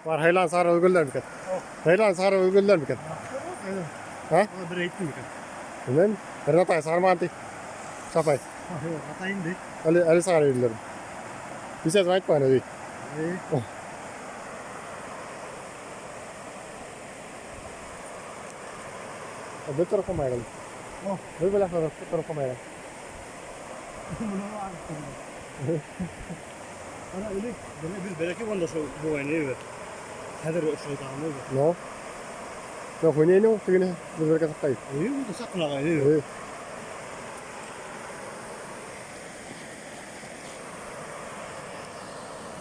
Var heylan sarı өлгөлләр микән? Heylan sarı өлгөлләр микән? Ha? Bir eğitim mi? Bilmem. Bir atay sarmantı. Sapay. Atayım de. Ali Ali sarı өлгөлләр. Bize aytmayın öyle. Bir tarafa mı ayrıldı? Bir böyle tarafa mı ayrıldı? Ana öyle bir bereke banda şu bu aynı evi. Хәҙер ошо. No. No, хуйня, тегене бер бергә саҡтай. Эйе, ул да саҡлаған.